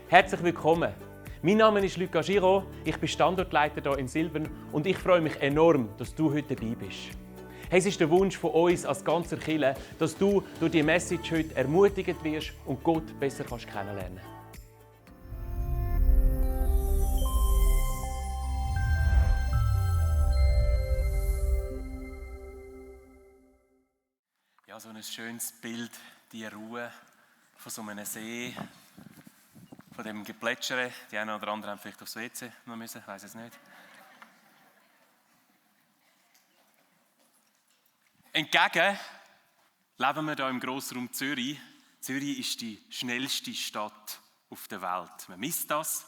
Herzlich willkommen. Mein Name ist Luca Giraud, ich bin Standortleiter hier in Silbern und ich freue mich enorm, dass du heute dabei bist. Hey, es ist der Wunsch von uns als ganzer Kirche, dass du durch die Message heute ermutigt wirst und Gott besser kennenlernen kannst. Ja, so ein schönes Bild, die Ruhe von so einem See, von dem Geplätschere. Die einen oder anderen haben vielleicht aufs WC noch müssen, ich weiss es nicht. Entgegen leben wir hier im Grossraum Zürich. Zürich ist die schnellste Stadt auf der Welt. Man misst das.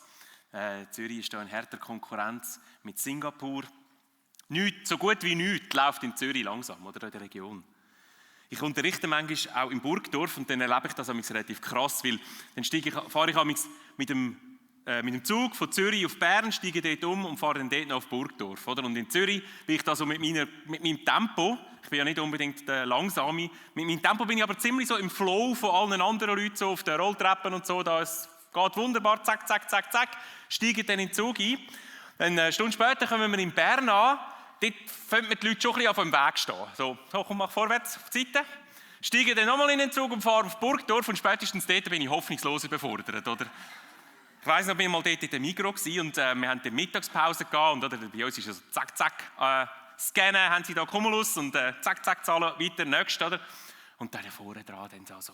Zürich ist hier in härter Konkurrenz mit Singapur. Nichts, so gut wie nichts läuft in Zürich langsam, oder in der Region. Ich unterrichte manchmal auch im Burgdorf und dann erlebe ich das relativ krass, weil dann fahre ich mit dem Zug von Zürich auf Bern, steige dort um und fahre dann dort noch auf Burgdorf. Oder? Und in Zürich bin ich da so mit meinem Tempo, ich bin ja nicht unbedingt der Langsame, mit meinem Tempo bin ich aber ziemlich so im Flow von allen anderen Leuten, so auf den Rolltreppen und so, da es geht wunderbar, zack, zack, zack, zack, steige dann in den Zug ein. Dann eine Stunde später kommen wir in Bern an. Dort fangen die Leute schon ein bisschen auf dem Weg stehen. So, komm, mach vorwärts auf die Seite. Steige dann nochmal in den Zug und fahre auf Burgdorf und spätestens dort bin ich hoffnungslos überfordert. Oder? Ich weiss noch, ich war mal dort in der Migros und wir haben die Mittagspause gehabt und oder, bei uns ist es so zack, zack, scannen, haben sie da Cumulus und zack, zack, zahlen, weiter, nächst, oder? Und der vorne dran dann so,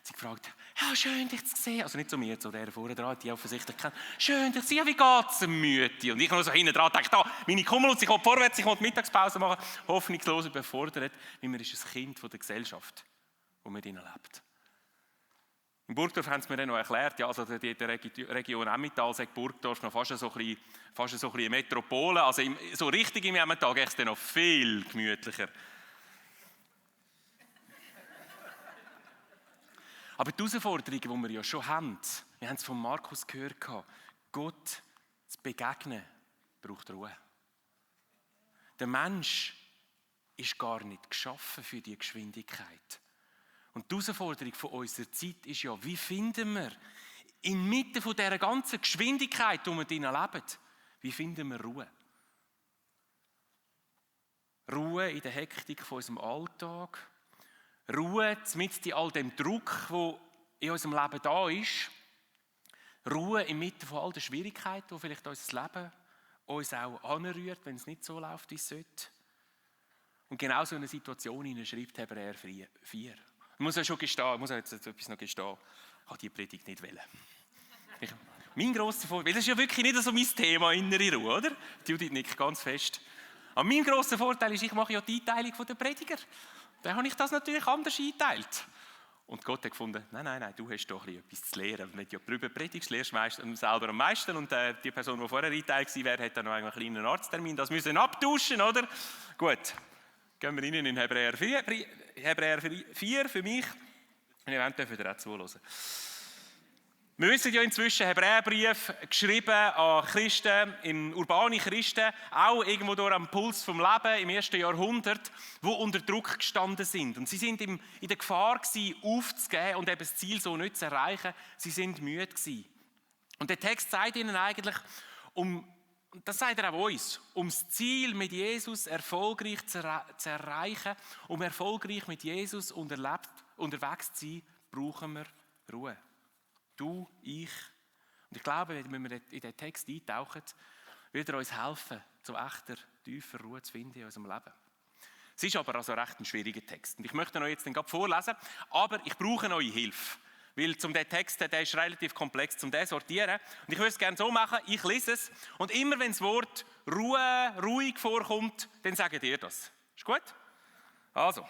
sie gefragt, ja, schön, dich zu sehen. Also nicht zu mir, zu der vorne dran, die offensichtlich kennt. Schön, dich zu sehen, wie geht's dem Mütti? Und ich noch so hinten dran dachte, meine Cumulus, ich will vorwärts, ich will Mittagspause machen. Hoffnungslos überfordert, weil man ist ein Kind von der Gesellschaft, wo man drinnen lebt. In Burgdorf haben sie mir dann noch erklärt, ja, also die Region Emmental sagt Burgdorf noch fast so ein bisschen eine Metropole. Also so richtig im Emmental ist es dann noch viel gemütlicher. Aber die Herausforderungen, die wir ja schon haben, wir haben es von Markus gehört, Gott zu begegnen, braucht Ruhe. Der Mensch ist gar nicht geschaffen für die Geschwindigkeit. Und die Herausforderung von unserer Zeit ist ja, wie finden wir inmitten von dieser ganzen Geschwindigkeit, in der wir leben, wie finden wir Ruhe? Ruhe in der Hektik von unserem Alltag. Ruhe mitten in all dem Druck, der in unserem Leben da ist. Ruhe inmitten von all den Schwierigkeiten, die vielleicht unser Leben uns auch anrührt, wenn es nicht so läuft, wie es sollte. Und genau so eine Situation schreibt Hebräer 4. Ich muss ja schon gestehen, ich muss jetzt etwas noch gestehen. Ich habe diese Predigt nicht wollen. Mein grosser Vorteil, das ist ja wirklich nicht so mein Thema, innere Ruhe, oder? Judith nickt ganz fest. Aber mein grosser Vorteil ist, ich mache ja die Einteilung der Prediger. Dann habe ich das natürlich anders eingeteilt. Und Gott hat gefunden, nein, du hast doch etwas zu lernen. Wenn du darüber predigst, lernst du selber am meisten. Und die Person, die vorher eingeteilt war, hat dann noch einen kleinen Arzttermin. Das müssen wir abtauschen, oder? Gut, gehen wir rein in Hebräer 4 für mich. Und ihr dürft ihr auch zuhören. Wir wissen ja inzwischen, Hebräerbrief geschrieben an Christen, urbane Christen, auch irgendwo durch am Puls vom Leben im 1. Jahrhundert, die unter Druck gestanden sind. Und sie sind in der Gefahr gewesen, aufzugeben und eben das Ziel so nicht zu erreichen. Sie sind müde gewesen. Und der Text sagt ihnen eigentlich, das sagt er auch uns, um das Ziel mit Jesus erfolgreich zu erreichen, um erfolgreich mit Jesus unterwegs zu sein, brauchen wir Ruhe. Du, ich. Und ich glaube, wenn wir in diesen Text eintauchen, wird er uns helfen, zu echter, tiefer Ruhe zu finden in unserem Leben. Es ist aber also recht ein schwieriger Text. Und ich möchte ihn euch jetzt gerade vorlesen, aber ich brauche eure Hilfe. Weil der Text, der ist relativ komplex, um den zu sortieren. Und ich würde es gerne so machen, ich lese es. Und immer wenn das Wort Ruhe, ruhig vorkommt, dann sagt ihr das. Ist gut? Also.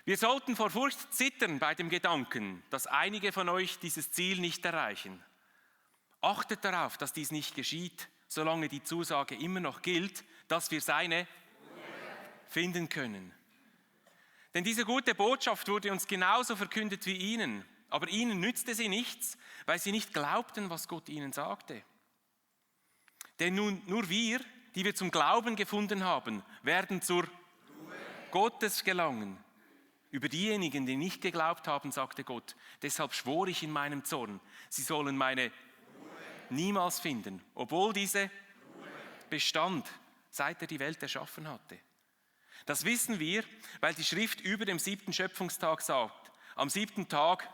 Wir sollten vor Furcht zittern bei dem Gedanken, dass einige von euch dieses Ziel nicht erreichen. Achtet darauf, dass dies nicht geschieht, solange die Zusage immer noch gilt, dass wir seine finden können. Denn diese gute Botschaft wurde uns genauso verkündet wie ihnen, aber ihnen nützte sie nichts, weil sie nicht glaubten, was Gott ihnen sagte. Denn nur wir, die wir zum Glauben gefunden haben, werden zur Ruhe Gottes gelangen. Über diejenigen, die nicht geglaubt haben, sagte Gott, deshalb schwor ich in meinem Zorn, sie sollen meine niemals finden, obwohl diese bestand, seit er die Welt erschaffen hatte. Das wissen wir, weil die Schrift über dem 7. Schöpfungstag sagt, am 7. Tag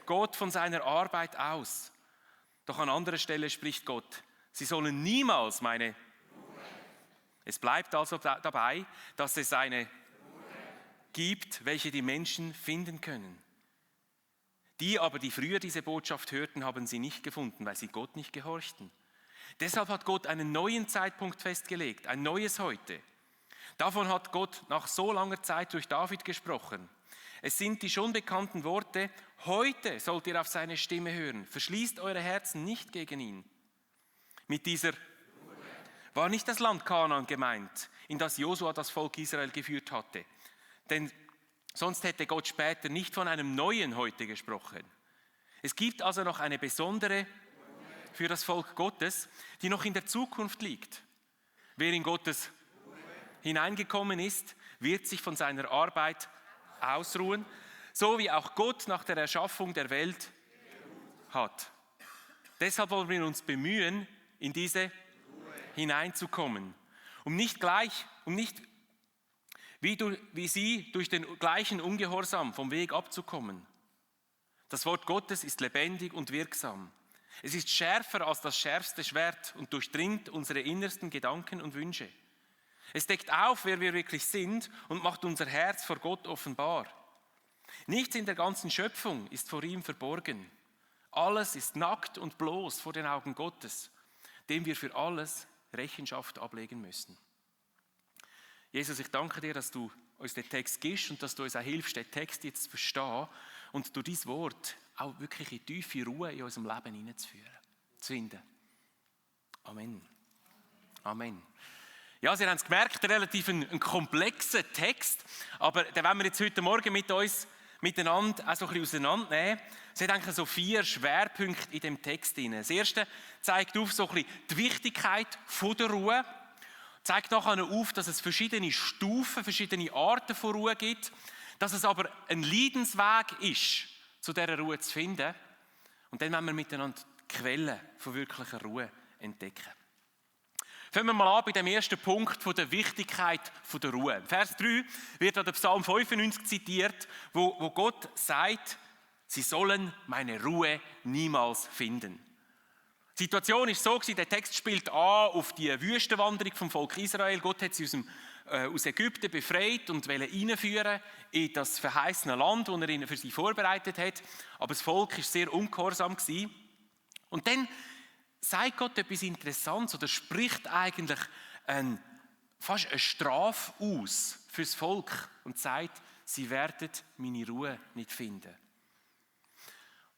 Gott von seiner Arbeit aus. Doch an anderer Stelle spricht Gott, sie sollen niemals meine... Es bleibt also dabei, dass es eine gibt, welche die Menschen finden können. Die aber, die früher diese Botschaft hörten, haben sie nicht gefunden, weil sie Gott nicht gehorchten. Deshalb hat Gott einen neuen Zeitpunkt festgelegt, ein neues Heute. Davon hat Gott nach so langer Zeit durch David gesprochen. Es sind die schon bekannten Worte, heute sollt ihr auf seine Stimme hören, verschließt eure Herzen nicht gegen ihn. Mit dieser war nicht das Land Kanaan gemeint, in das Josua das Volk Israel geführt hatte. Denn sonst hätte Gott später nicht von einem neuen Heute gesprochen. Es gibt also noch eine besondere für das Volk Gottes, die noch in der Zukunft liegt. Wer in Gottes hineingekommen ist, wird sich von seiner Arbeit ausruhen, so wie auch Gott nach der Erschaffung der Welt hat. Deshalb wollen wir uns bemühen, in diese hineinzukommen, um nicht wie sie durch den gleichen Ungehorsam vom Weg abzukommen. Das Wort Gottes ist lebendig und wirksam. Es ist schärfer als das schärfste Schwert und durchdringt unsere innersten Gedanken und Wünsche. Es deckt auf, wer wir wirklich sind und macht unser Herz vor Gott offenbar. Nichts in der ganzen Schöpfung ist vor ihm verborgen. Alles ist nackt und bloß vor den Augen Gottes, dem wir für alles Rechenschaft ablegen müssen. Jesus, ich danke dir, dass du uns den Text gibst und dass du uns auch hilfst, den Text jetzt zu verstehen und durch dein Wort auch wirklich in tiefe Ruhe in unserem Leben hineinzuführen, zu finden. Amen. Amen. Ja, Sie haben es gemerkt, relativ ein komplexer Text, aber den wollen wir jetzt heute Morgen mit uns miteinander auch so ein bisschen auseinandernehmen. Es hat eigentlich so 4 Schwerpunkte in dem Text drin. Das erste zeigt auf so ein bisschen die Wichtigkeit der Ruhe, zeigt nachher auf, dass es verschiedene Stufen, verschiedene Arten von Ruhe gibt, dass es aber ein Leidensweg ist, zu dieser Ruhe zu finden. Und dann wollen wir miteinander die Quellen von wirklicher Ruhe entdecken. Fangen wir mal an bei dem ersten Punkt von der Wichtigkeit der Ruhe. Vers 3 wird an der Psalm 95 zitiert, wo Gott sagt, sie sollen meine Ruhe niemals finden. Die Situation ist so gewesen, der Text spielt an auf die Wüstenwanderung vom Volk Israel. Gott hat sie aus Ägypten befreit und wollte einführen in das verheißene Land, das er für sie vorbereitet hat. Aber das Volk war sehr ungehorsam gewesen. Und dann sagt Gott etwas Interessantes oder spricht eigentlich fast eine Strafe aus für das Volk und sagt, sie werden meine Ruhe nicht finden.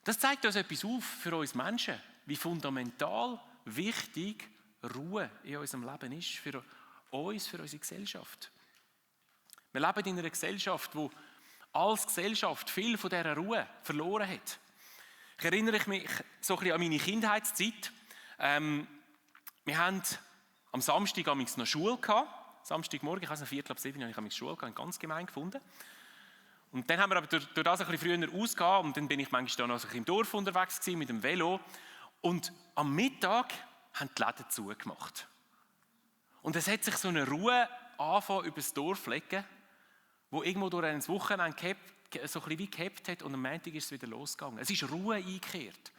Das zeigt uns etwas auf für uns Menschen, wie fundamental wichtig Ruhe in unserem Leben ist, für uns, für unsere Gesellschaft. Wir leben in einer Gesellschaft, die als Gesellschaft viel von dieser Ruhe verloren hat. Ich erinnere mich so ein bisschen an meine Kindheitszeit. Wir haben am Samstag noch Schule gehabt. Samstagmorgen, ich weiß nicht, 6:45 habe ich Schule gehabt, ganz gemein gefunden. Und dann haben wir aber durch das ein bisschen früher ausgegangen und dann bin ich manchmal noch im Dorf unterwegs gewesen, mit dem Velo. Und am Mittag haben die Läden zugemacht. Und es hat sich so eine Ruhe angefangen über das Dorf zu legen, wo irgendwo durch ein Wochenende so ein bisschen wie gehabt hat und am Montag ist es wieder losgegangen. Es ist Ruhe eingekehrt.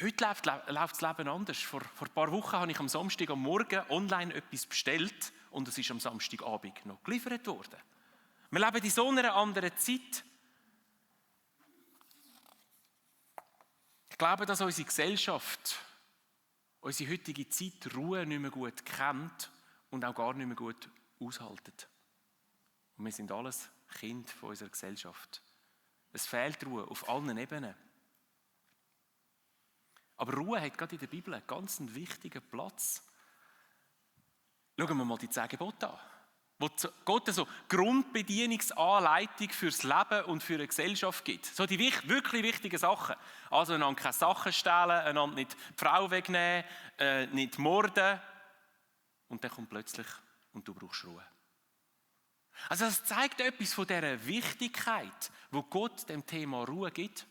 Heute läuft das Leben anders. Vor ein paar Wochen habe ich am Samstag am Morgen online etwas bestellt und es ist am Samstagabend noch geliefert worden. Wir leben in so einer anderen Zeit. Ich glaube, dass unsere Gesellschaft, unsere heutige Zeit Ruhe nicht mehr gut kennt und auch gar nicht mehr gut aushaltet. Und wir sind alles Kind von unserer Gesellschaft. Es fehlt Ruhe auf allen Ebenen. Aber Ruhe hat gerade in der Bibel einen ganz wichtigen Platz. Schauen wir mal die 10 Gebote an. Wo Gott so Grundbedienungsanleitung fürs Leben und für eine Gesellschaft gibt. So die wirklich wichtigen Sachen. Also einander keine Sachen stehlen, einander nicht die Frau wegnehmen, nicht morden. Und dann kommt plötzlich, und du brauchst Ruhe. Also das zeigt etwas von dieser Wichtigkeit, wo Gott dem Thema Ruhe gibt.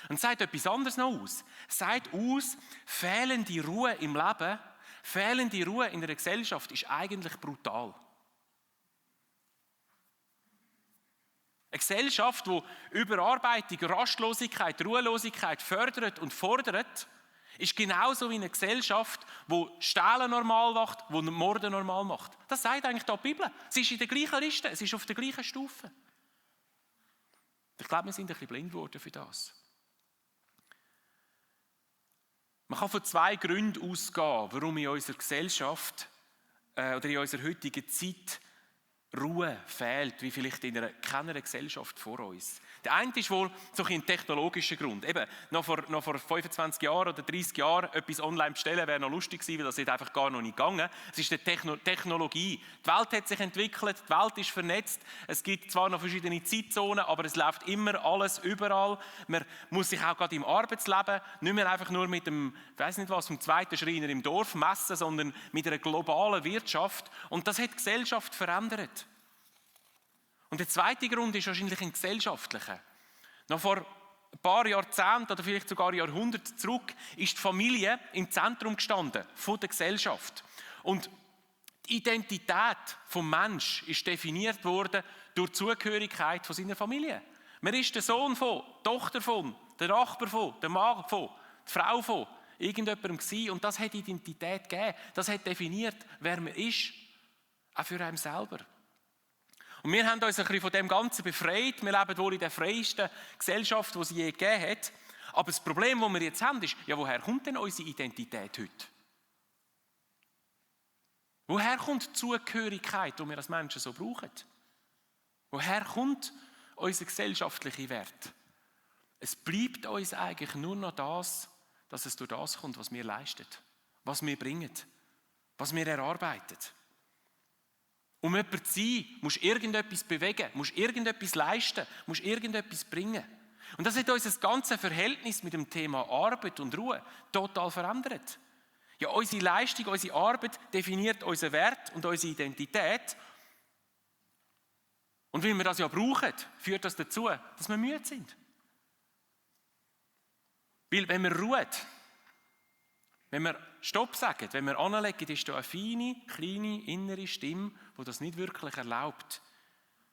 Und sagt etwas anderes noch aus. Sagt aus, fehlende Ruhe im Leben, fehlende Ruhe in einer Gesellschaft ist eigentlich brutal. Eine Gesellschaft, die Überarbeitung, Rastlosigkeit, Ruhelosigkeit fördert und fordert, ist genauso wie eine Gesellschaft, die Stehlen normal macht, die Morden normal macht. Das sagt eigentlich die Bibel. Es ist in der gleichen Liste, es ist auf der gleichen Stufe. Ich glaube, wir sind ein bisschen blind geworden für das. Man kann von 2 Gründen ausgehen, warum in unserer Gesellschaft oder in unserer heutigen Zeit Ruhe fehlt, wie vielleicht in keiner Gesellschaft vor uns. Der eine ist wohl so ein technologischer Grund. Eben, noch vor 25 Jahren oder 30 Jahren etwas online bestellen wäre noch lustig gewesen, weil das ist einfach gar noch nicht gegangen. Es ist die Technologie. Die Welt hat sich entwickelt, die Welt ist vernetzt. Es gibt zwar noch verschiedene Zeitzonen, aber es läuft immer alles überall. Man muss sich auch gerade im Arbeitsleben nicht mehr einfach nur mit dem, ich weiss nicht was, dem zweiten Schreiner im Dorf messen, sondern mit einer globalen Wirtschaft. Und das hat die Gesellschaft verändert. Und der zweite Grund ist wahrscheinlich ein gesellschaftlicher. Noch vor ein paar Jahrzehnten oder vielleicht sogar Jahrhunderten zurück ist die Familie im Zentrum gestanden von der Gesellschaft. Und die Identität des Menschen ist definiert worden durch die Zugehörigkeit von seiner Familie. Man ist der Sohn von, die Tochter von, der Nachbar von, der Mann von, die Frau von irgendjemandem gewesen. Und das hat Identität gegeben. Das hat definiert, wer man ist, auch für einen selber. Und wir haben uns ein bisschen von dem Ganzen befreit. Wir leben wohl in der freiesten Gesellschaft, die es je gegeben hat. Aber das Problem, das wir jetzt haben, ist, ja, woher kommt denn unsere Identität heute? Woher kommt die Zugehörigkeit, die wir als Menschen so brauchen? Woher kommt unser gesellschaftlicher Wert? Es bleibt uns eigentlich nur noch das, dass es durch das kommt, was wir leisten, was wir bringen, was wir erarbeiten. Um jemand zu sein, musst du irgendetwas bewegen, musst irgendetwas leisten, musst irgendetwas bringen. Und das hat unser ganzes Verhältnis mit dem Thema Arbeit und Ruhe total verändert. Ja, unsere Leistung, unsere Arbeit definiert unseren Wert und unsere Identität. Und weil wir das ja brauchen, führt das dazu, dass wir müde sind. Weil wenn wir ruhen, wenn wir Stopp sagen, wenn wir anlegen, ist da eine feine, kleine, innere Stimme, die das nicht wirklich erlaubt.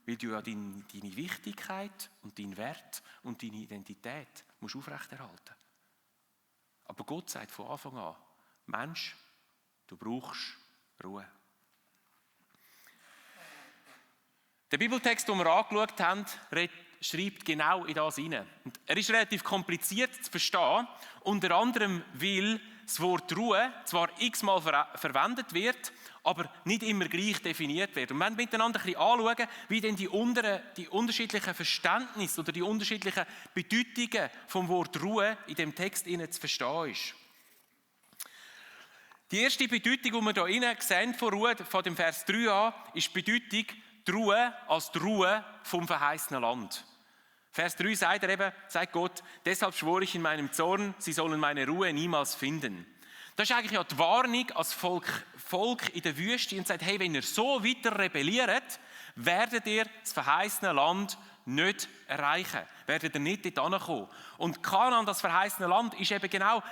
Weil du ja deine Wichtigkeit und deinen Wert und deine Identität musst aufrechterhalten. Aber Gott sagt von Anfang an, Mensch, du brauchst Ruhe. Der Bibeltext, den wir angeschaut haben, schreibt genau in das hinein. Und er ist relativ kompliziert zu verstehen, unter anderem, weil das Wort Ruhe zwar x-mal verwendet wird, aber nicht immer gleich definiert wird. Und wir werden miteinander ein bisschen anschauen, wie denn die unterschiedlichen Verständnisse oder die unterschiedlichen Bedeutungen vom Wort Ruhe in dem Text zu verstehen ist. Die erste Bedeutung, die wir hier sehen von Ruhe, von dem Vers 3 an, ist die Bedeutung die Ruhe als die Ruhe vom verheißenen Land. Vers 3 sagt Gott, deshalb schwor ich in meinem Zorn, sie sollen meine Ruhe niemals finden. Das ist eigentlich ja die Warnung als Volk in der Wüste und sagt, hey, wenn ihr so weiter rebelliert, werdet ihr das verheißene Land nicht erreichen, werdet ihr nicht dort hinkommen. Und Kanaan, das verheißene Land, ist eben genau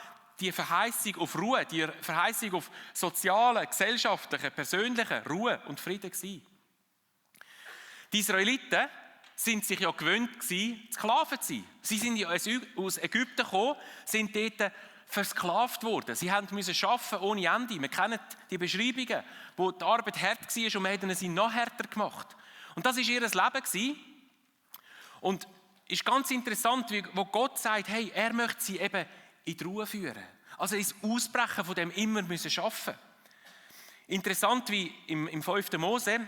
die Verheißung auf Ruhe, die Verheißung auf soziale, gesellschaftliche, persönliche Ruhe und Frieden gewesen. Die Israeliten sind sich ja gewöhnt gewesen, Sklaven zu sein. Sie sind ja aus Ägypten gekommen, sind dort versklavt worden. Sie mussten arbeiten ohne Ende. Wir kennen die Beschreibungen, wo die Arbeit hart war und wir haben sie noch härter gemacht. Und das war ihr Leben gewesen. Und es ist ganz interessant, wo Gott sagt, hey, er möchte sie eben in die Ruhe führen. Also ins Ausbrechen von dem immer arbeiten müssen. Interessant, wie im 5. Mose,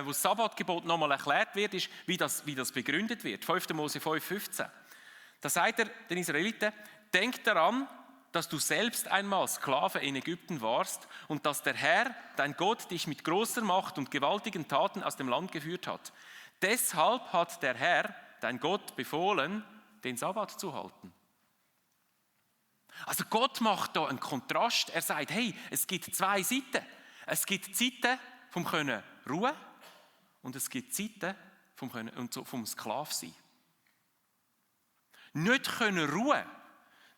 wo das Sabbatgebot nochmal erklärt wird, ist, wie das begründet wird. 5. Mose 5,15. Da sagt er den Israeliten, denk daran, dass du selbst einmal Sklave in Ägypten warst und dass der Herr, dein Gott, dich mit großer Macht und gewaltigen Taten aus dem Land geführt hat. Deshalb hat der Herr, dein Gott, befohlen, den Sabbat zu halten. Also Gott macht da einen Kontrast. Er sagt, hey, es gibt 2 Seiten. Es gibt Zeiten vom Können Ruhe und es gibt Zeiten vom Sklavensein. Nicht können ruhen,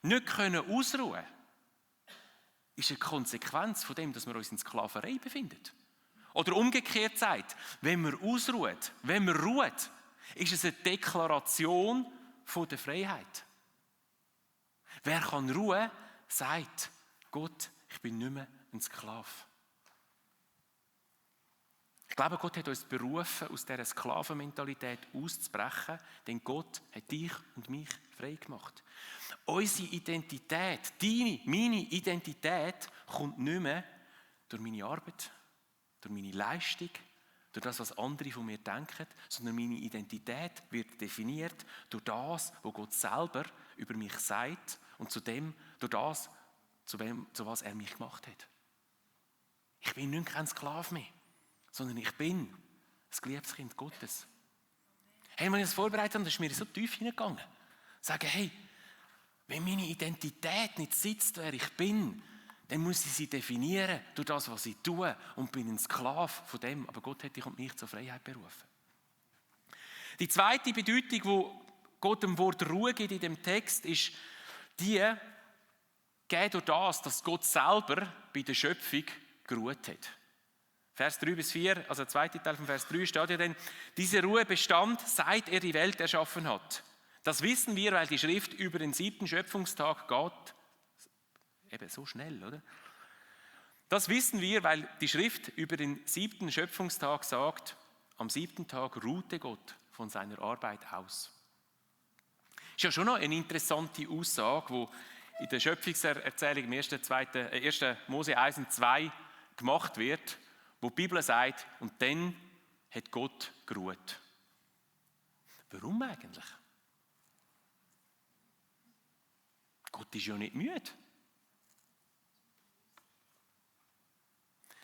nicht können ausruhen, ist eine Konsequenz von dem, dass wir uns in Sklaverei befinden. Oder umgekehrt sagt, wenn wir ausruhen, wenn wir ruhen, ist es eine Deklaration von der Freiheit. Wer kann ruhen, sagt, Gott, ich bin nicht mehr ein Sklave. Ich glaube, Gott hat uns berufen, aus dieser Sklavenmentalität auszubrechen, denn Gott hat dich und mich frei gemacht. Unsere Identität, deine, meine Identität, kommt nicht mehr durch meine Arbeit, durch meine Leistung, durch das, was andere von mir denken, sondern meine Identität wird definiert durch das, was Gott selber über mich sagt und durch das, zu was er mich gemacht hat. Ich bin nicht kein Sklave mehr, sondern ich bin ein geliebtes Kind Gottes. Hey, wenn ich das vorbereitet habe, ist mir so tief hineingegangen. Sagen, hey, wenn meine Identität nicht sitzt, wer ich bin, dann muss ich sie definieren durch das, was ich tue und bin ein Sklave von dem. Aber Gott hat dich und mich zur Freiheit berufen. Die zweite Bedeutung, die Gott dem Wort Ruhe gibt in dem Text, ist die, gegeben durch das, dass Gott selber bei der Schöpfung geruht hat. Vers 3 bis 4, also der zweite Teil von Vers 3 steht ja dann, diese Ruhe bestand, seit er die Welt erschaffen hat. Das wissen wir, weil die Schrift über den 7. Schöpfungstag geht. Eben so schnell, oder? Das wissen wir, weil die Schrift über den 7. Schöpfungstag sagt, am 7. Tag ruhte Gott von seiner Arbeit aus. Ist ja schon noch eine interessante Aussage, die in der Schöpfungserzählung im 1. Mose 1 und 2 gemacht wird, wo die Bibel sagt, und dann hat Gott geruht. Warum eigentlich? Gott ist ja nicht müde.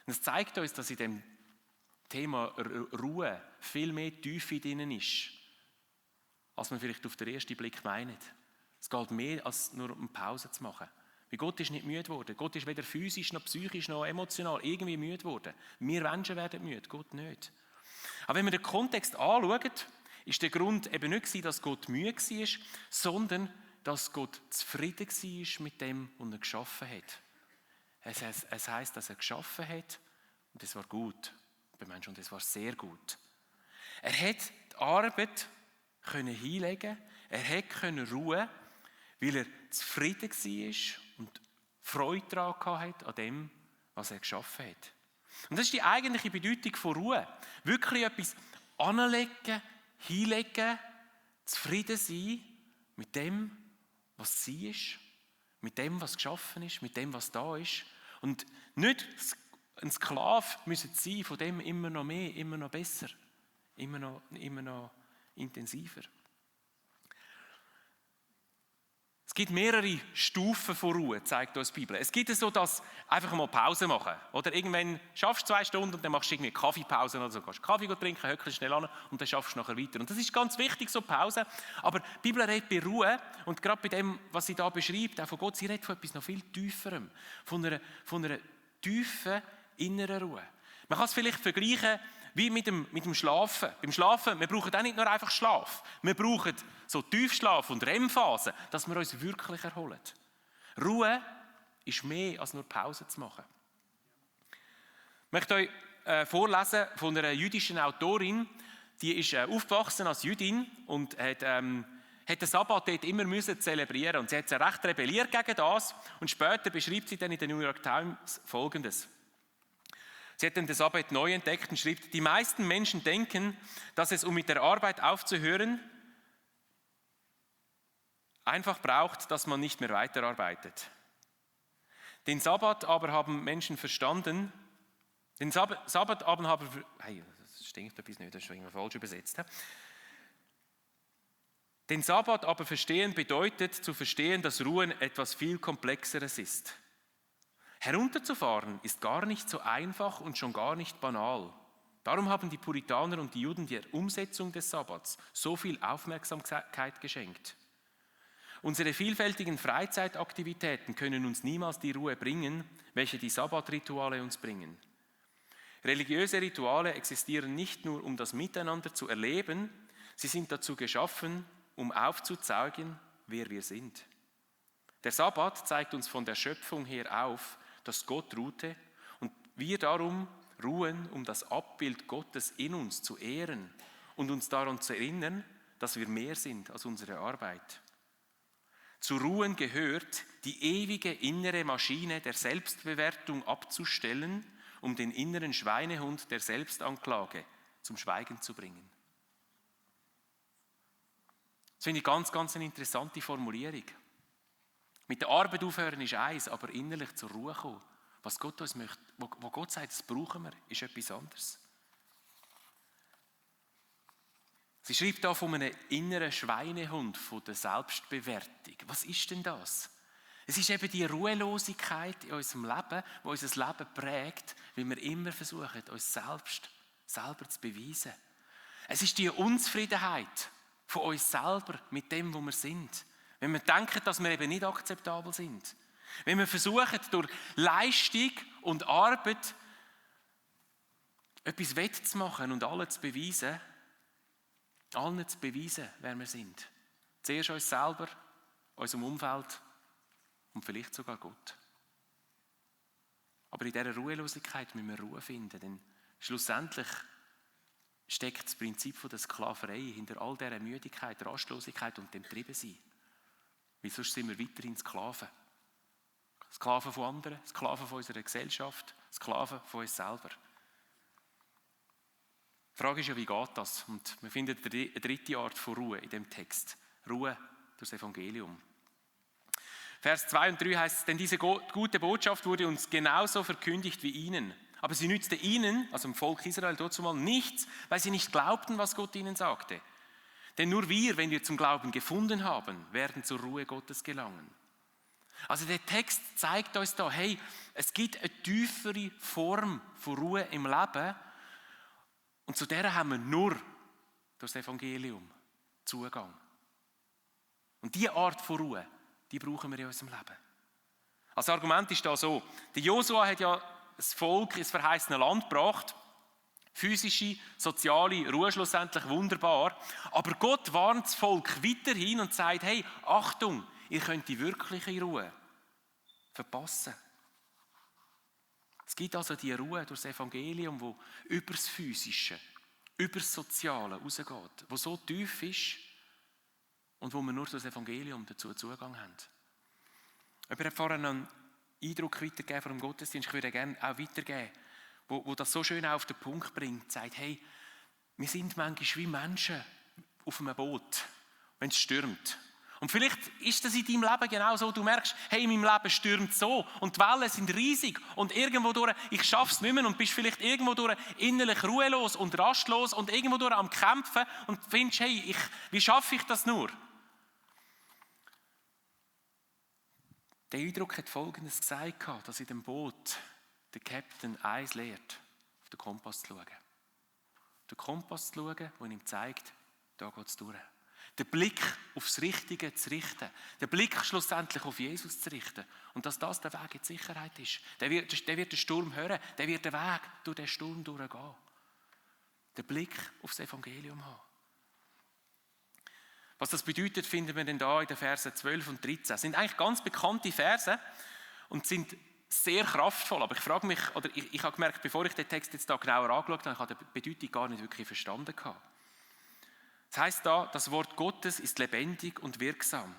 Und es zeigt uns, dass in dem Thema Ruhe viel mehr Tiefe drin ist, als man vielleicht auf den ersten Blick meint. Es geht mehr, als nur um Pause zu machen. Weil Gott ist nicht müde geworden. Gott ist weder physisch, noch psychisch, noch emotional irgendwie müde geworden. Wir Menschen werden müde, Gott nicht. Aber wenn wir den Kontext anschauen, ist der Grund eben nicht, dass Gott müde war, sondern dass Gott zufrieden war mit dem, was er geschaffen hat. Es heisst, dass er geschaffen hat und es war gut beim Menschen und es war sehr gut. Er hat die Arbeit hinlegen, er konnte ruhen, weil er zufrieden war und Freude daran hatte an dem, was er geschaffen hat. Und das ist die eigentliche Bedeutung von Ruhe. Wirklich etwas anlegen, hinlegen, zufrieden sein mit dem, was sie ist, mit dem, was geschaffen ist, mit dem, was da ist. Und nicht ein Sklave müssen sein von dem immer noch mehr, immer noch besser, immer noch intensiver. Es gibt mehrere Stufen von Ruhe, zeigt uns die Bibel. Es gibt so, dass einfach mal Pause machen. Oder irgendwann schaffst du 2 Stunden und dann machst du irgendwie eine Kaffeepause oder so. Gehst Kaffee trinken, höckelst schnell an und dann schaffst du nachher weiter. Und das ist ganz wichtig, so Pause. Aber die Bibel redet bei Ruhe und gerade bei dem, was sie da beschreibt, auch von Gott, sie redet von etwas noch viel Tieferem. Von einer tiefen inneren Ruhe. Man kann es vielleicht vergleichen wie mit dem Schlafen. Beim Schlafen, wir brauchen auch nicht nur einfach Schlaf. Wir brauchen so Tiefschlaf und REM-Phasen, dass wir uns wirklich erholen. Ruhe ist mehr als nur Pause zu machen. Ich möchte euch vorlesen von einer jüdischen Autorin, die ist aufgewachsen als Jüdin und hat den Sabbat dort immer müssen zelebrieren. Und sie hat recht rebelliert gegen das. Und später beschreibt sie dann in der New York Times Folgendes. Sie hat den Sabbat neu entdeckt und schreibt, die meisten Menschen denken, dass es, um mit der Arbeit aufzuhören, einfach braucht, dass man nicht mehr weiterarbeitet. Den Sabbat aber haben Menschen verstanden, das stinkt etwas nicht, das ist irgendwie falsch übersetzt. Den Sabbat aber verstehen bedeutet zu verstehen, dass Ruhen etwas viel Komplexeres ist. Herunterzufahren ist gar nicht so einfach und schon gar nicht banal. Darum haben die Puritaner und die Juden der Umsetzung des Sabbats so viel Aufmerksamkeit geschenkt. Unsere vielfältigen Freizeitaktivitäten können uns niemals die Ruhe bringen, welche die Sabbatrituale uns bringen. Religiöse Rituale existieren nicht nur, um das Miteinander zu erleben, sie sind dazu geschaffen, um aufzuzeigen, wer wir sind. Der Sabbat zeigt uns von der Schöpfung her auf, dass Gott ruhte und wir darum ruhen, um das Abbild Gottes in uns zu ehren und uns daran zu erinnern, dass wir mehr sind als unsere Arbeit. Zu ruhen gehört, die ewige innere Maschine der Selbstbewertung abzustellen, um den inneren Schweinehund der Selbstanklage zum Schweigen zu bringen. Das finde ich ganz, ganz eine interessante Formulierung. Mit der Arbeit aufhören ist eins, aber innerlich zur Ruhe kommen. Was Gott uns möchte, wo Gott sagt, das brauchen wir, ist etwas anderes. Sie schreibt da von einem inneren Schweinehund, von der Selbstbewertung. Was ist denn das? Es ist eben die Ruhelosigkeit in unserem Leben, die unser Leben prägt, weil wir immer versuchen, uns selbst selber zu beweisen. Es ist die Unzufriedenheit von uns selber mit dem, wo wir sind. Wenn wir denken, dass wir eben nicht akzeptabel sind. Wenn wir versuchen, durch Leistung und Arbeit etwas wettzumachen und allen zu beweisen, wer wir sind. Zuerst uns selber, unserem Umfeld und vielleicht sogar Gott. Aber in dieser Ruhelosigkeit müssen wir Ruhe finden, denn schlussendlich steckt das Prinzip der Sklaverei hinter all dieser Müdigkeit, Rastlosigkeit und dem Triebensein. Weil sonst sind wir weiterhin Sklaven. Sklaven von anderen, Sklaven von unserer Gesellschaft, Sklaven von uns selber. Die Frage ist ja, wie geht das? Und wir finden eine dritte Art von Ruhe in dem Text. Ruhe durch das Evangelium. Vers 2 und 3 heißt es, denn diese gute Botschaft wurde uns genauso verkündigt wie ihnen. Aber sie nützte ihnen, also dem Volk Israel dazumal, nichts, weil sie nicht glaubten, was Gott ihnen sagte. Denn nur wir, wenn wir zum Glauben gefunden haben, werden zur Ruhe Gottes gelangen. Also der Text zeigt uns da, hey, es gibt eine tiefere Form von Ruhe im Leben und zu der haben wir nur durch das Evangelium Zugang. Und diese Art von Ruhe, die brauchen wir in unserem Leben. Als Argument ist da so, der Josua hat ja das Volk ins verheißene Land gebracht, physische, soziale Ruhe schlussendlich wunderbar, aber Gott warnt das Volk weiterhin und sagt, hey, Achtung, ihr könnt die wirkliche Ruhe verpassen. Es gibt also die Ruhe durch das Evangelium, wo über das Physische, über das Soziale rausgeht, wo so tief ist und wo wir nur durch das Evangelium dazu Zugang haben. Jemand hat vorhin einen Eindruck weitergegeben von dem Gottesdienst, ich würde gerne auch weitergeben, wo das so schön auf den Punkt bringt, sagt, hey, wir sind manchmal wie Menschen auf einem Boot, wenn es stürmt. Und vielleicht ist das in deinem Leben genau so, du merkst, hey, in meinem Leben stürmt so und die Wellen sind riesig und irgendwo durch, ich schaffe es nicht mehr und bist vielleicht irgendwo durch innerlich ruhelos und rastlos und irgendwo durch am Kämpfen und findest, hey, wie schaffe ich das nur? Der Eindruck hat Folgendes gesagt, dass in dem Boot der Captain eins lehrt, auf den Kompass zu schauen. Den Kompass zu schauen, der ihm zeigt, da geht es durch. Den Blick aufs Richtige zu richten. Den Blick schlussendlich auf Jesus zu richten. Und dass das der Weg in die Sicherheit ist. Der wird den Sturm hören. Der wird den Weg durch den Sturm durchgehen. Den Blick aufs Evangelium haben. Was das bedeutet, finden wir denn da in den Versen 12 und 13. Das sind eigentlich ganz bekannte Verse und sind sehr kraftvoll. Aber ich frage mich, oder ich habe gemerkt, bevor ich den Text jetzt da genauer angeschaut habe, ich habe die Bedeutung gar nicht wirklich verstanden. Das heißt da, das Wort Gottes ist lebendig und wirksam.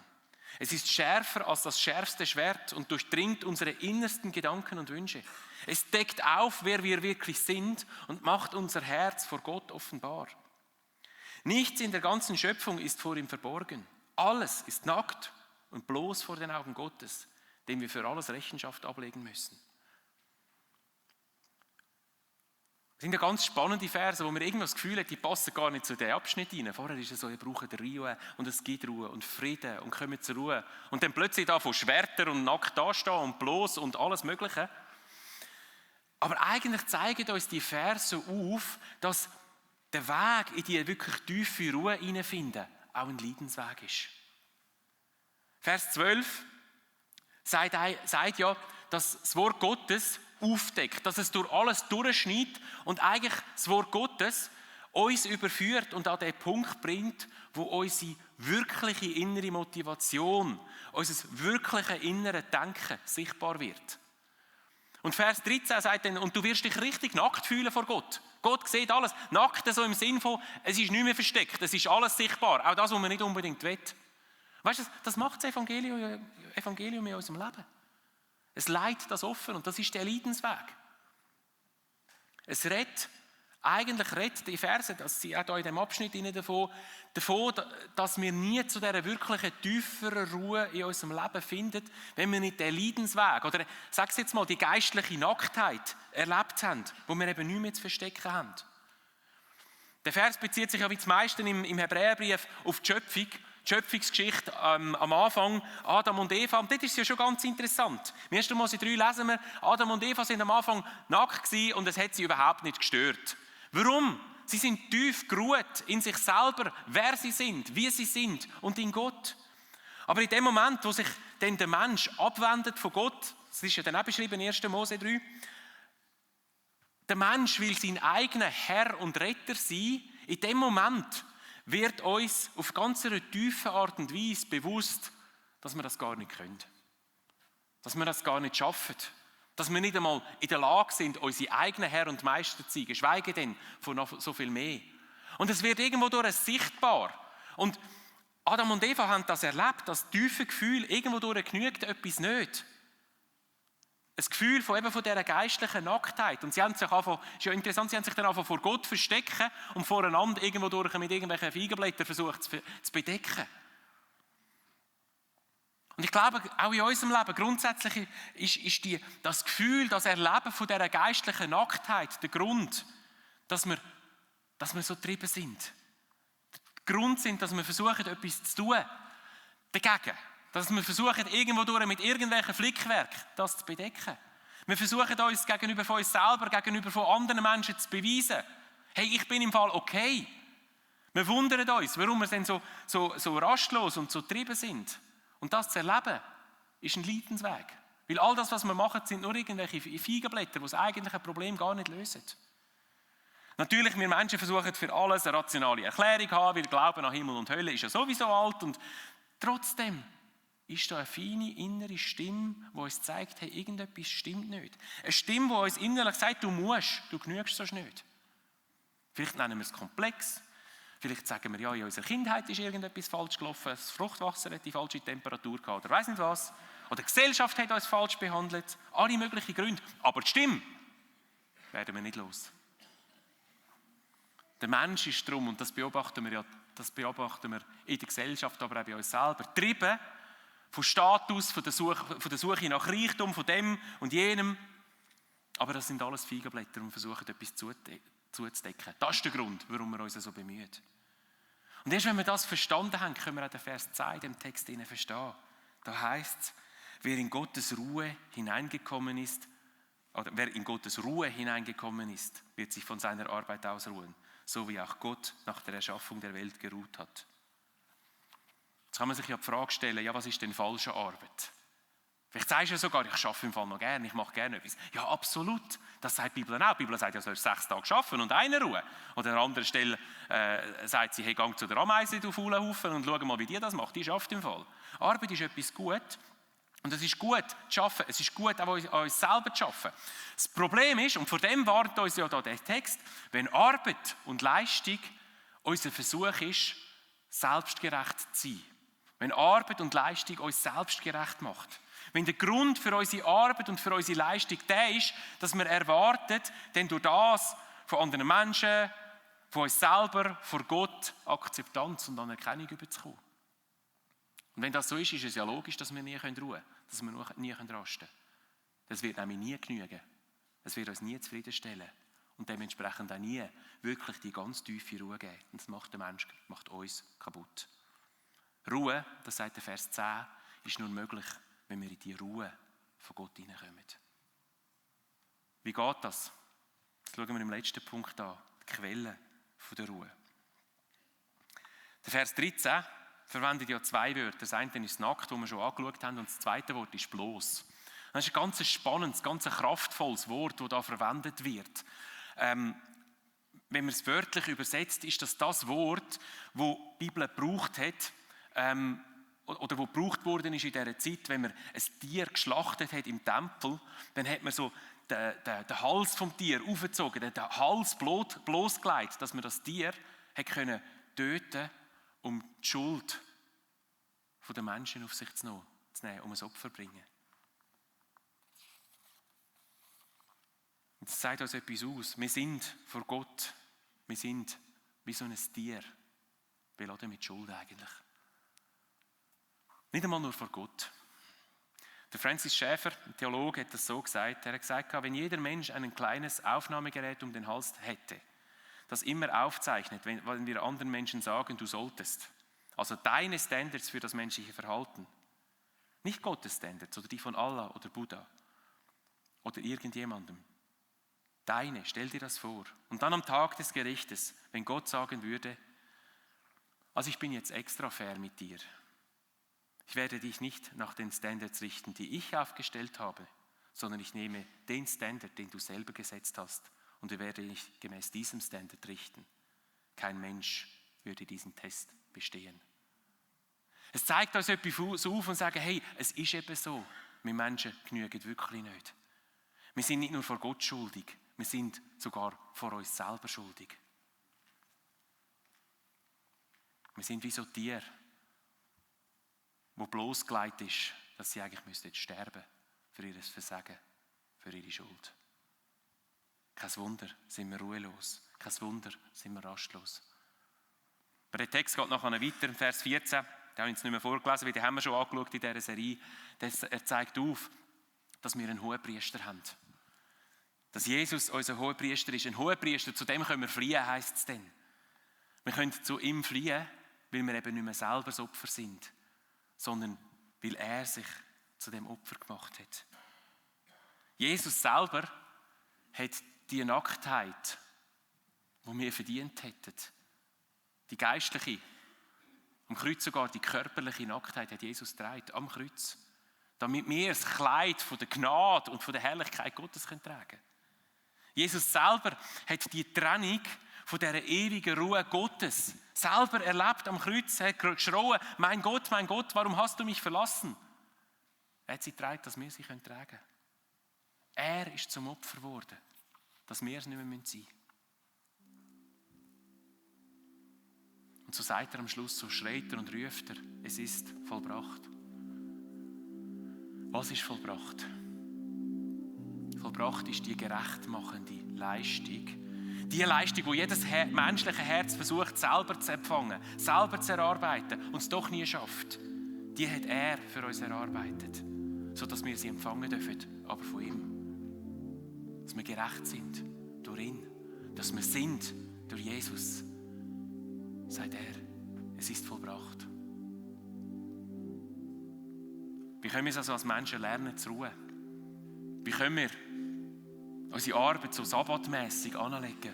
Es ist schärfer als das schärfste Schwert und durchdringt unsere innersten Gedanken und Wünsche. Es deckt auf, wer wir wirklich sind und macht unser Herz vor Gott offenbar. Nichts in der ganzen Schöpfung ist vor ihm verborgen. Alles ist nackt und bloß vor den Augen Gottes, dem wir für alles Rechenschaft ablegen müssen. Das sind ja ganz spannende Verse, wo man irgendwie das Gefühl hat, die passen gar nicht zu diesem Abschnitt rein. Vorher ist es so, ihr braucht Ruhe und es gibt Ruhe und Frieden und kommen zur Ruhe. Und dann plötzlich da von Schwertern und nackt dastehen und bloß und alles Mögliche. Aber eigentlich zeigen uns die Verse auf, dass der Weg in die wirklich tiefe Ruhe hineinfinden auch ein Leidensweg ist. Vers 12 sagt ja, dass das Wort Gottes aufdeckt, dass es durch alles durchschneidet und eigentlich das Wort Gottes uns überführt und an den Punkt bringt, wo unsere wirkliche innere Motivation, unser wirkliche innere Denken sichtbar wird. Und Vers 13 sagt dann, und du wirst dich richtig nackt fühlen vor Gott. Gott sieht alles. Nackt so im Sinn von, es ist nicht mehr versteckt, es ist alles sichtbar. Auch das, was man nicht unbedingt will. Weißt du, das macht das Evangelium in unserem Leben. Es leitet das offen und das ist der Leidensweg. Eigentlich redet die Verse, dass sie auch hier in diesem Abschnitt davon, dass wir nie zu dieser wirklichen tieferen Ruhe in unserem Leben finden, wenn wir nicht den Leidensweg oder, sag jetzt mal, die geistliche Nacktheit erlebt haben, wo wir eben nichts mehr zu verstecken haben. Der Vers bezieht sich ja wie das meiste im Hebräerbrief auf die Schöpfung. Die Schöpfungsgeschichte am Anfang, Adam und Eva. Und dort ist es ja schon ganz interessant. Im 1. Mose 3 lesen wir, Adam und Eva sind am Anfang nackt gewesen und es hat sie überhaupt nicht gestört. Warum? Sie sind tief geruht in sich selber, wer sie sind, wie sie sind und in Gott. Aber in dem Moment, wo sich dann der Mensch abwendet von Gott, das ist ja dann auch beschrieben in 1. Mose 3, der Mensch will sein eigener Herr und Retter sein. In dem Moment wird uns auf ganz eine tiefe Art und Weise bewusst, dass wir das gar nicht können. Dass wir das gar nicht schaffen. Dass wir nicht einmal in der Lage sind, unsere eigenen Herr und Meister zu sein, geschweige denn von noch so viel mehr. Und es wird irgendwo durch sichtbar. Und Adam und Eva haben das erlebt, das tiefe Gefühl, irgendwo durch genügt etwas nicht. Ein Gefühl von dieser geistlichen Nacktheit. Und sie haben sich angefangen, ist ja interessant, sie haben sich dann angefangen vor Gott verstecken und voreinander irgendwo durch mit irgendwelchen Feigenblättern versucht zu bedecken. Und ich glaube, auch in unserem Leben grundsätzlich ist das Gefühl, das Erleben von dieser geistlichen Nacktheit der Grund, dass wir so getrieben sind. Der Grund sind, dass wir versuchen, etwas zu tun dagegen. Dass wir versuchen, irgendwo durch mit irgendwelchen Flickwerken das zu bedecken. Wir versuchen uns gegenüber von uns selber, gegenüber von anderen Menschen zu beweisen. Hey, ich bin im Fall okay. Wir wundern uns, warum wir denn so rastlos und so getrieben sind. Und das zu erleben, ist ein Leidensweg. Weil all das, was wir machen, sind nur irgendwelche Feigenblätter, die das eigentliche Problem gar nicht lösen. Natürlich, wir Menschen versuchen für alles eine rationale Erklärung zu haben, weil Glauben an Himmel und Hölle ist ja sowieso alt. Und trotzdem ist da eine feine innere Stimme, die uns zeigt, hey, irgendetwas stimmt nicht. Eine Stimme, die uns innerlich sagt, du genügst sonst nicht. Vielleicht nennen wir es komplex. Vielleicht sagen wir, ja, in unserer Kindheit ist irgendetwas falsch gelaufen, das Fruchtwasser hat die falsche Temperatur gehabt oder weiss nicht was. Oder die Gesellschaft hat uns falsch behandelt. Alle möglichen Gründe. Aber die Stimme werden wir nicht los. Der Mensch ist darum, und das beobachten wir in der Gesellschaft, aber auch bei uns selber, getrieben von Status, von der Suche nach Reichtum, von dem und jenem. Aber das sind alles Feigenblätter und versuchen, etwas zuzudecken. Das ist der Grund, warum wir uns so bemühen. Und erst wenn wir das verstanden haben, können wir auch den Vers 2 in dem Text verstehen. Da heißt es, wer in Gottes Ruhe hineingekommen ist, wird sich von seiner Arbeit ausruhen, so wie auch Gott nach der Erschaffung der Welt geruht hat. Jetzt kann man sich ja die Frage stellen, ja, was ist denn falsche Arbeit? Vielleicht sagst du ja sogar, ich arbeite im Fall noch gerne, ich mache gerne etwas. Ja, absolut. Das sagt die Bibel auch. Die Bibel sagt, ja, du sollst 6 Tage arbeiten und eine Ruhe. Oder an anderer Stelle sagt sie, hey, geh zu der Ameise, du faulen Haufen, und schau mal, wie die das macht. Die schafft im Fall. Arbeit ist etwas gut. Und es ist gut zu arbeiten. Es ist gut, auch an uns selber zu arbeiten. Das Problem ist, und vor dem warnt uns ja da der Text, wenn Arbeit und Leistung unser Versuch ist, selbstgerecht zu sein. Wenn Arbeit und Leistung uns selbstgerecht macht. Wenn der Grund für unsere Arbeit und für unsere Leistung der ist, dass wir erwarten, denn durch das von anderen Menschen, von uns selber, vor Gott Akzeptanz und Anerkennung überzukommen. Und wenn das so ist, ist es ja logisch, dass wir nie ruhen können, dass wir nie rasten können. Das wird nämlich nie genügen. Es wird uns nie zufriedenstellen. Und dementsprechend auch nie wirklich die ganz tiefe Ruhe geben. Und das macht der Mensch, macht uns kaputt. Ruhe, das sagt der Vers 10, ist nur möglich, wenn wir in die Ruhe von Gott hineinkommen. Wie geht das? Das schauen wir im letzten Punkt an, die Quelle der Ruhe. Der Vers 13 verwendet ja 2 Wörter. Das eine ist nackt, das wir schon angeschaut haben, und das zweite Wort ist bloß. Das ist ein ganz spannendes, ganz kraftvolles Wort, das da verwendet wird. Wenn man es wörtlich übersetzt, ist das Wort, das die Bibel gebraucht hat, oder wo gebraucht worden ist in dieser Zeit, wenn man ein Tier geschlachtet hat im Tempel, dann hat man so den Hals vom Tier aufgezogen, den Hals bloßgelegt, dass man das Tier hat können töten, um die Schuld der Menschen auf sich zu nehmen, um ein Opfer zu bringen. Das sagt uns etwas aus. Wir sind vor Gott, wir sind wie so ein Tier, beladen mit Schuld eigentlich. Nicht einmal nur vor Gott. Der Francis Schaeffer, ein Theologe, hat das so gesagt. Er hat gesagt, wenn jeder Mensch ein kleines Aufnahmegerät um den Hals hätte, das immer aufzeichnet, wenn wir anderen Menschen sagen, du solltest. Also deine Standards für das menschliche Verhalten. Nicht Gottes Standards oder die von Allah oder Buddha oder irgendjemandem. Deine, stell dir das vor. Und dann am Tag des Gerichtes, wenn Gott sagen würde, also ich bin jetzt extra fair mit dir. Ich werde dich nicht nach den Standards richten, die ich aufgestellt habe, sondern ich nehme den Standard, den du selber gesetzt hast, und ich werde dich gemäß diesem Standard richten. Kein Mensch würde diesen Test bestehen. Es zeigt uns etwas auf und sagt, hey, es ist eben so. Wir Menschen genügen wirklich nicht. Wir sind nicht nur vor Gott schuldig, wir sind sogar vor uns selber schuldig. Wir sind wie so Tiere, wo bloßgelegt ist, dass sie eigentlich sterben für ihr Versagen, für ihre Schuld. Kein Wunder, sind wir ruhelos. Kein Wunder, sind wir rastlos. Aber der Text geht nachher weiter, im Vers 14. Den habe ich jetzt nicht mehr vorgelesen, weil den haben wir schon angeschaut in dieser Serie. Er zeigt auf, dass wir einen Hohenpriester haben. Dass Jesus unser Hohenpriester ist. Ein Hohenpriester, zu dem können wir fliehen, heisst es dann. Wir können zu ihm fliehen, weil wir eben nicht mehr selber das Opfer sind, sondern weil er sich zu dem Opfer gemacht hat. Jesus selber hat die Nacktheit, die wir verdient hätten, die geistliche, am Kreuz sogar die körperliche Nacktheit, hat Jesus getragen, am Kreuz, damit wir das Kleid von der Gnade und von der Herrlichkeit Gottes tragen können. Jesus selber hat die Trennung von dieser ewigen Ruhe Gottes selber erlebt am Kreuz. Er hat geschrien, mein Gott, warum hast du mich verlassen? Er hat sie getragen, dass wir sie tragen können. Er ist zum Opfer geworden, dass wir es nicht mehr sein müssen. Und so sagt er am Schluss, so schreit er und ruft er, es ist vollbracht. Was ist vollbracht? Vollbracht ist die gerechtmachende Leistung. Die Leistung, die jedes menschliche Herz versucht, selber zu empfangen, selber zu erarbeiten und es doch nie schafft. Die hat er für uns erarbeitet, sodass wir sie empfangen dürfen, aber von ihm. Dass wir gerecht sind durch ihn, dass wir sind durch Jesus, sagt er, es ist vollbracht. Wie können wir es also als Menschen lernen zu ruhen? Wie können wir unsere Arbeit so sabbatmässig anlegen?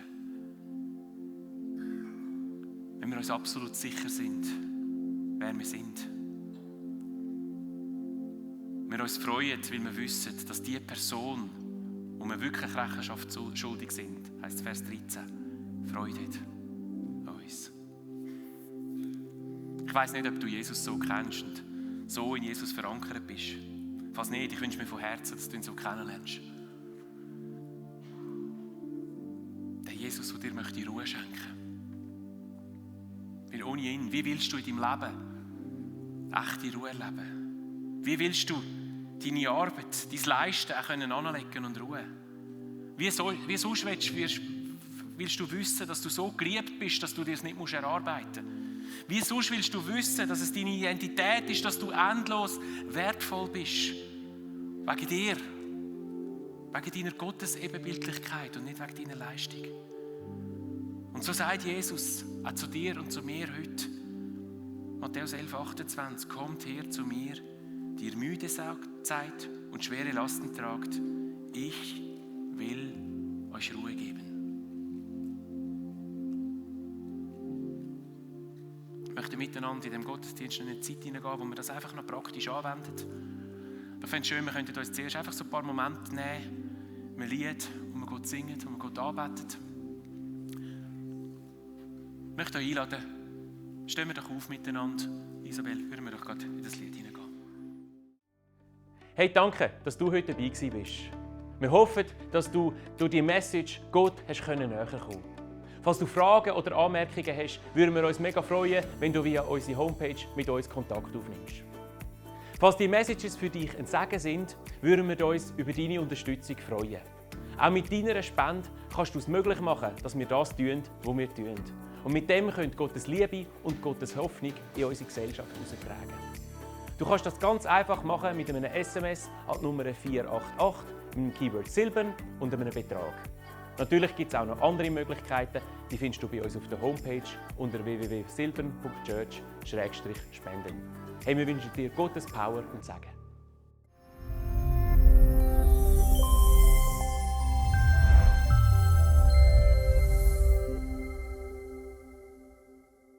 Wenn wir uns absolut sicher sind, wer wir sind. Wir uns freuen, weil wir wissen, dass die Person, wo wir wirklich Rechenschaft schuldig sind, heisst Vers 13, Freude hat an uns. Ich weiss nicht, ob du Jesus so kennst und so in Jesus verankert bist. Falls nicht, ich wünsche mir von Herzen, dass du ihn so kennenlernst. Der Jesus, der dir möchte Ruhe schenken. Weil ohne ihn, wie willst du in deinem Leben echte Ruhe erleben? Wie willst du deine Arbeit, dein Leisten auch anlegen und ruhen? Wie sonst willst du wissen, dass du so geliebt bist, dass du dir es nicht erarbeiten musst? Wie sonst willst du wissen, dass es deine Identität ist, dass du endlos wertvoll bist? Wegen dir. Wegen deiner Gottesebenbildlichkeit und nicht wegen deiner Leistung. Und so sagt Jesus auch zu dir und zu mir heute. Matthäus 11, 28. Kommt her zu mir, die ihr müde seid und schwere Lasten tragt. Ich will euch Ruhe geben. Ich möchte miteinander in dem Gottesdienst in eine Zeit hineingehen, wo wir das einfach noch praktisch anwenden. Ich fände es schön, wir könnten uns zuerst einfach so ein paar Momente nehmen, ein Lied, wo wir Gott singen, wo wir Gott anbeten. Ich möchte euch einladen, stehen wir doch auf miteinander. Isabel, würden wir doch gerade in das Lied hineingehen. Hey, danke, dass du heute dabei bist. Wir hoffen, dass du durch die Message Gott näher kommen konntest. Falls du Fragen oder Anmerkungen hast, würden wir uns mega freuen, wenn du via unsere Homepage mit uns Kontakt aufnimmst. Falls die Messages für dich ein Segen sind, würden wir uns über deine Unterstützung freuen. Auch mit deiner Spende kannst du es möglich machen, dass wir das tun, was wir tun. Und mit dem könnt Gottes Liebe und Gottes Hoffnung in unsere Gesellschaft heraustragen. Du kannst das ganz einfach machen mit einem SMS an die Nummer 488 mit dem Keyword Silbern und einem Betrag. Natürlich gibt es auch noch andere Möglichkeiten, die findest du bei uns auf der Homepage unter www.silbern.church/spenden. Hey, wir wünschen dir Gottes Power und Segen.